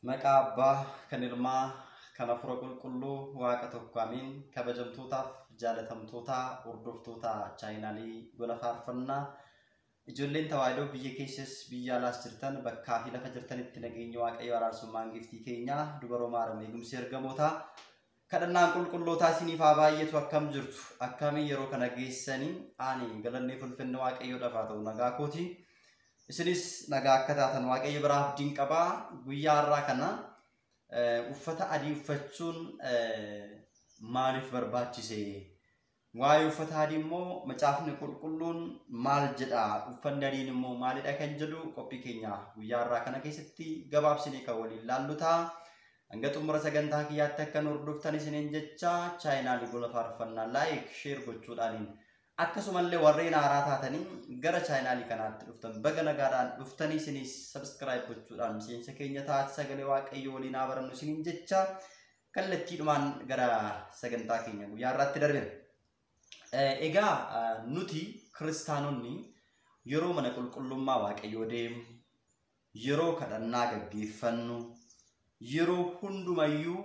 Maqaa Abbaa kan Ilmaa kan Hafuura Qulqulluu Waaqa tokko amiin. Kabajamtootaaf jaalatamtoota hordoftoota chaayinaalii Gola Faarfannaa, ijoolleen tawaahidoo biyya keessas biyya alaas jirtan, bakkaa fi lafa jirtanitti nageenya Waaqayyo, araarsummaan giftii keenyaa Dubaroo Maaram, eegumsi ergamootaa, kadhannaan qulqullootaa isiniif haa baay'atu. Akkam jirtu? Akkamiin yeroo kana geessanii? Ani galannee fulfinna Waaqayyoodhaaf haa ta'u, nagaa kooti. Isinis nagaa akka taatan Waaqayyo biraa abdiin qabaa. Guyyaa har'aa kana uffata adii uffachuun maaliif barbaachise? Waa'ee uffata adii immoo Macaafni Qulqulluun maal jedha? Uffanni adiin immoo maalidha kan jedhu qophii keenya guyyaa har'aa kana keessatti gabaabsinee kan waliin laallu ta'a. Hanga xumura sagantaa kiyyaatti akka nu hordoftan isiniin jecha, chaayinaalii Gola Faarfannaa like, share gochuudhaaniin, akkasumallee warreen haaraa taatanii gara chaayinaalii kanaatti dhuftan baga nagaadhaan dhuftanii, isinis subscribe gochuudhaan miseensa keenya taate sagalee Waaqayyo waliin haa barannu isiniin jecha kallattiidhumaan gara sagantaa keenya guyyaa har'aatti darbina. Egaa nuti kiristaanonni yeroo mana qulqullummaa Waaqayyoo deemu, yeroo kadhannaa gaggeeffannu, yeroo hundumayyuu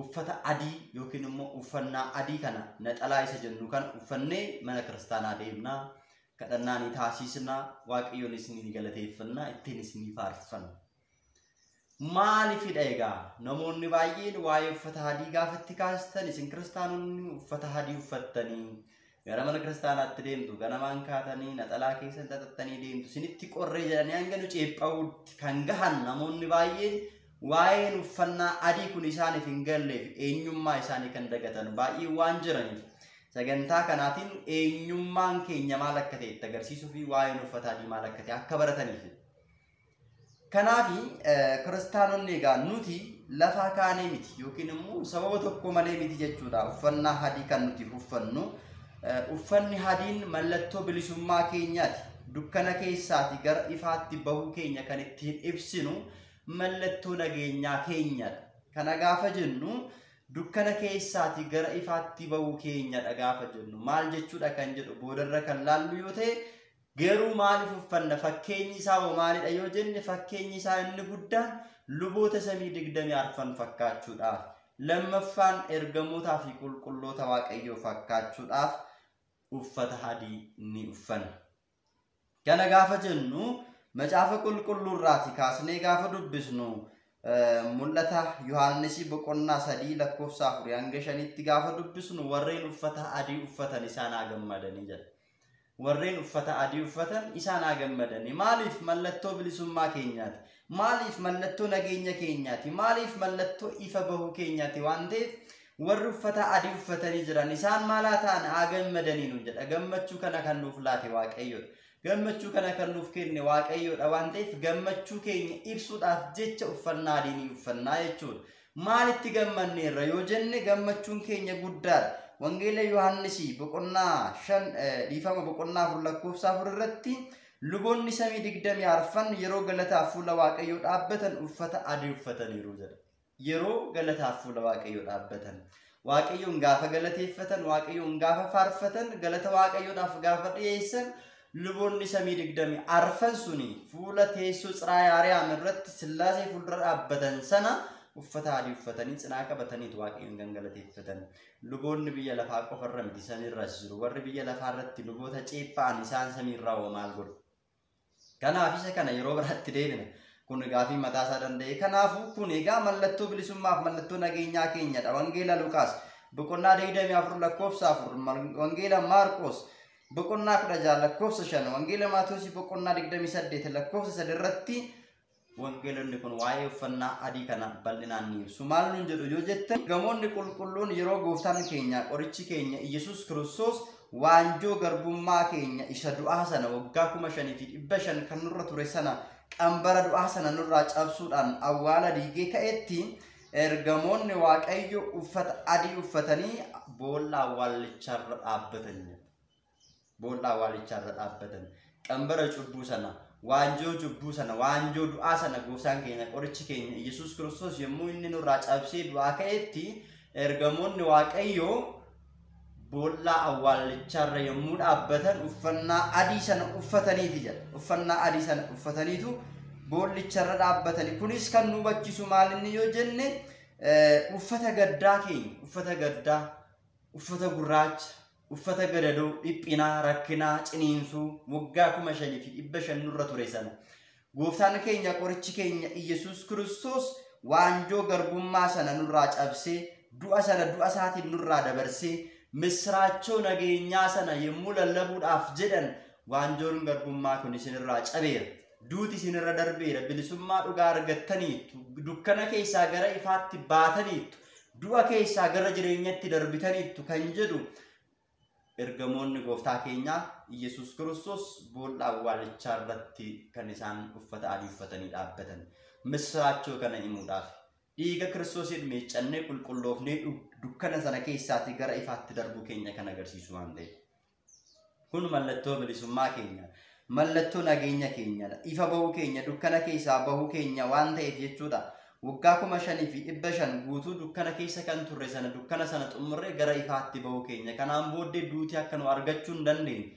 uffata adii yookiin immoo uffannaa adii kana, naxalaa isa jennu kana uffannee mana kiristaanaa deemna. Kadhannaa ni taasisna, Waaqayyoonis ni galateeffanna, ittiinis ni faarfanna. Maaliifidha egaa namoonni baay'een waa'ee uffata adii gaafatti kaastan, isin kiristaanonni uffata adii uffattanii gara mana kiristaanaatti deemtu, ganamaan kaatanii naxalaa keessan xaxattanii deemtu, isinitti qorree jedhanii hanga nu ceepha'uutti kan gahan, namoonni baay'een waa'een uffannaa adii kun isaaniif hin galleef, eenyummaa isaanii kan dagatan baay'ee waan jiraniif, sagantaa kanaatiin eenyummaan keenya maal akka ta'e itti agarsiisuu fi waa'een uffata adii maal akka ta'e akka barataniif. Kanaaf kiristaanonni egaa nuti lafaa kaanee miti yookiin immoo sababa tokko malee miti jechuudha uffannaa adii kan nuti uffannu. Uffanni adiin mallattoo bilisummaa keenyaati. Dukkana keessaati gara ifaatti bahuu keenya kan ittiin ibsinu, mallattoo nageenyaa keenyadha. Kana gaafa jennu, dukkana keessaati gara ifaatti bahuu keenyadha gaafa jennu maal jechuudha kan jedhu boodarra kan laallu yoo ta'e, garuu maaliif uffanna, fakkeenyi isaa hoo maalidha yoo jenne, fakkeenyi isaa inni guddaan luboota samii 24 fakkaachuudhaaf, lammaffaan ergamootaa fi qulqulloota Waaqayyoo fakkaachuudhaaf uffata adii ni uffanna. Kana gaafa jennu Macaafa Qulqulluurraati kaasnee gaafa dubbisnu, Mul'ata Yohaannisii boqonnaa 3 lakkoofsa 4 hanga 5tti gaafa dubbisnu, warreen uffata adii uffatan isaan haa gammadanii jedha. Warreen uffata adii uffatan isaan haa gammadanii. Maaliif? Mallattoo bilisummaa keenyaati? Maaliif? Mallattoo nageenya keenyaati? Maaliif? Mallattoo ifa bahuu keenyaati waan ta'eef, warri uffata adii uffatanii jiran isaan maalaa ta'an? Haa gammadanii nuun jedha. Gammachuu kana kan nuuf laate Waaqayyoodha. Gammachuu kana kan nuuf kenne Waaqayyoodha waan ta'eef, gammachuu keenya ibsuudhaaf jecha uffannaa adii ni uffannaa jechuudha. Maalitti gammanneerra yoo jenne, gammachuun keenya guddaadha. Wangeela Yohaannisii boqonnaa 5, dhiifama, boqonnaa 4 lakkoofsa 4 irratti, luboonni samii 24 yeroo galataaf fuula Waaqayyoo dhaabbatan uffata adii uffataniiru jedha. Yeroo galataaf fuula Waaqayyoo dhaabbatan. Waaqayyoon gaafa galateeffatan, Waaqayyoon gaafa faarfatan, galata Waaqayyoodhaaf gaafa dhiyeessan, luboonni samii 24 suni fuula teessoo Tsiraayaariyaam irratti Sillaasee fuuldura dhaabbatan sana uffata adii uffatanii cinaa qabataniitu Waaqayyoon kan galateeffatan. Luboonni biyya lafaa qofarra miti, samiirras jiru. Warri biyya lafaa irratti luboota ceepha'an isaan samiirraa hoo maal godhu? Kanaaf isa kana yeroo biraatti deebina. Kun gaafii mataa isaa danda'e. Kanaafuu kun egaa mallattoo bilisummaaf mallattoo nageenyaa keenyadha. Wangeela Luqaas boqonnaa 24 lakkoofsa 4, Wangeela Maarqos boqonnaa 16 lakkoofsa 5, Wangeela Maatewosii boqonnaa 28 lakkoofsa 3 irratti wangeelonni kun waa'ee uffannaa adii kana bal'inaan ni ibsu. Maal nuun jedhu yoo jettan, gamoonni qulqulluun yeroo gooftaan keenya, qorichi keenya Iyyasuus Kiristoos waanjoo garbummaa keenya isa du'aa sana, waggaa 5500 kan nurra ture sana, qambara du'aa sana nurraa cabsuudhaan awwaala diigee ka'etti, ergamoonni Waaqayyo uffata adii uffatanii boolla awwaallicharra dhaabbatan. Boolla awwaalicharra dhaabbatan. Qambara cubbuu sana, waanjoo cubbuu sana, waanjoo du'aa sana gooftaan keenya, qorichi keenya Iyyasuus Kiristoos yommuu inni nurraa cabsee du'aa ka'etti, ergamoonni Waaqayyoo boolla awwaallicharra yommuu dhaabbatan uffannaa adii sana uffataniiti jedha. Uffannaa adii sana uffataniitu Boollicharra dhaabbatanii. Kunis kan nu hubachiisu maal inni yoo jenne uffata gaddaa keenya, uffata gaddaa, uffata gurraacha, uffata gadadoo, dhiphinaa, rakkinaa, ciniinsuu waggaa 5500 nurra ture sana. Gooftaan keenya qorichi keenya Iyyasuus Kiristoos waanjoo garbummaa sana nurraa cabsee, du'a sana du'a isaatiin nurraa dabarsee, misraachoo nageenyaa sana yommuu lallabuudhaaf jedhan waanjoon garbummaa kun isinirraa cabeera. Duuti isinirra darbeera. Bilisummaa dhugaa argattaniittu. Dukkana keessaa gara ifaatti baataniittu. Du'a keessaa gara jireenyatti darbitaniittu kan jedhu ergamoonni gooftaa keenyaa Iyyasuus Kiristoos boolla awwaalichaa irratti kan isaan uffata adii uffatanii dhaabbatan. Misraachoo kana himuudhaaf. Dhiiga Kiristoosiin miiccannee qulqulloofnee dukkana sana keessaatii gara ifaatti darbuu keenya kan agarsiisu waan ta'eef. Kun mallattoo bilisummaa keenya, mallattoo nageenya keenyadha. Ifa bahuu keenya, dukkana keessaa bahuu keenya waan ta'eef jechuudha. Waggaa 5500 guutuu dukkana keessa kan turre sana dukkana sana xumurree gara ifaatti bahuu keenya. Kanaan booddee duuti akka nu argachuu hin dandeenye.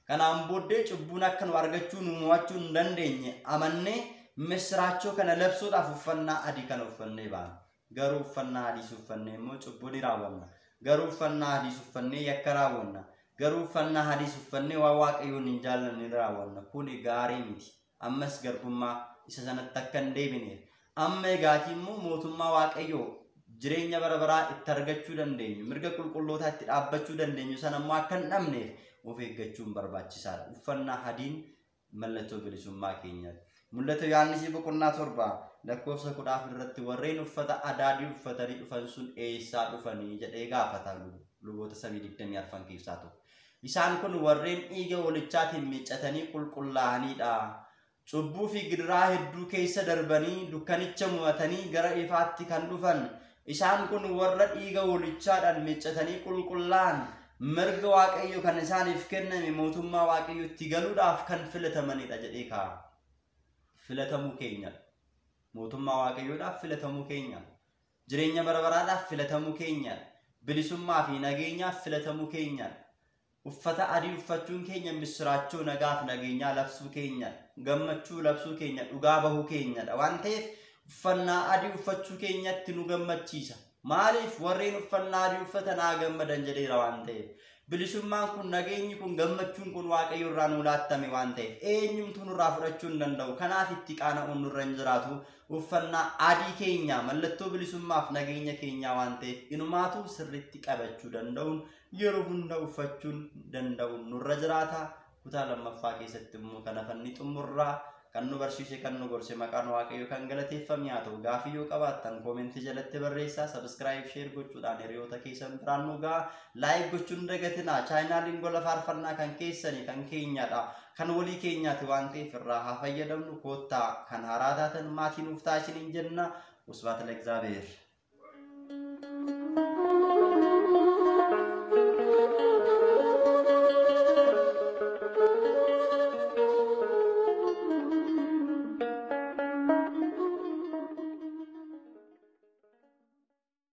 Kanaan booddee cubbuun akka nu argachuu nu mo'achuu hin dandeenye amannee misraachoo kana labsuudhaaf uffannaa adii kana uffannee baana. Garuu uffannaa adiis uffannee immoo cubbuu ni raawwanna. Garuu uffannaa adiis uffannee yakka raawwanna. Garuu uffannaa adiis uffannee waan Waaqayyoon hin jaallanne ni raawwanna. Kuni gaarii miti. Ammas garbummaa isa sanatti akka hin deebineef. Amma egaatii immoo mootummaa Waaqayyoo jireenya bara baraa itti argachuu dandeenyu, mirga qulqullootaa itti dhaabbachuu dandeenyu sana immoo akka hin dhabneef of eeggachuun barbaachisaadha. Uffannaa adiin mallattoo bilisummaa keenyaati. Mul'ata Yohaannis boqonnaa 7 lakkoofsa 14 irratti warreen uffata adaadii uffatanii dhufan sun eessaa dhufanii jedhee gaafata luboota samii 24 keessaa tokko. Isaan kun warreen dhiiga hoolichaatiin miiccatanii qulqullaa'aniidha. Cubbuu fi gidiraa hedduu keessa darbanii dukkanicha mo'atanii gara ifaatti kan dhufan. Isaan kun warra dhiiga hoolichaadhaan miiccatanii qulqullaa'an mirga Waaqayyo kan isaaniif kenname mootummaa Waaqayyootti galuudhaaf kan filatamanidha jedhee kaa'a. Filatamuu keenya. Mootummaa Waaqayyoodhaaf filatamuu keenya. Jireenya bara baraadhaaf filatamuu keenya. Bilisummaa fi nageenyaaf filatamuu keenya. Uffata adii uffachuun keenya misraachoo nagaaf nageenyaa labsuu keenya. Gammachuu labsuu keenya, dhugaa bahuu keenyadha. Waan ta'eef uffannaa adii uffachuu keenyatti nu gammachiisa. Maaliif warreen uffannaa adii uffatan haa gammadan jedheera waan ta'eef. Bilisummaan kun, nageenyi kun, gammachuun kun Waaqayyo irraa nu laattame waan ta'eef eenyumtuu nurraa fudhachuu hin danda'u. Kanaaf itti qaana'uun nurra hin jiraatu. Uffannaa adii keenya mallattoo bilisummaaf nageenya keenyaa waan ta'eef inumaatu sirriitti qabachuu danda'uun yeroo hunda uffachuun danda'uun nurra jiraata. Kutaa lammaffaa keessatti immoo kana fanni xumurraa kan nu barsiise kan nu gorse maqaan Waaqayyo kan galateeffame haa ta'u. Gaafii yoo qabaattan koomentii jalatti barreessaa, subscribe, share gochuudhaan hiriyoota keessan biraan nu ga'a. Like gochuun dagatinaa. Chaayinaaliin gola faarfannaa kan keessanii kan keenyadha. Kan walii keenyaati waan ta'eef irraa haa fayyadamnu. Koottaa kan haaraa taatan maatii nuuf ta'a isiniin jenna. Wasbaata ለእግዚአብሔር.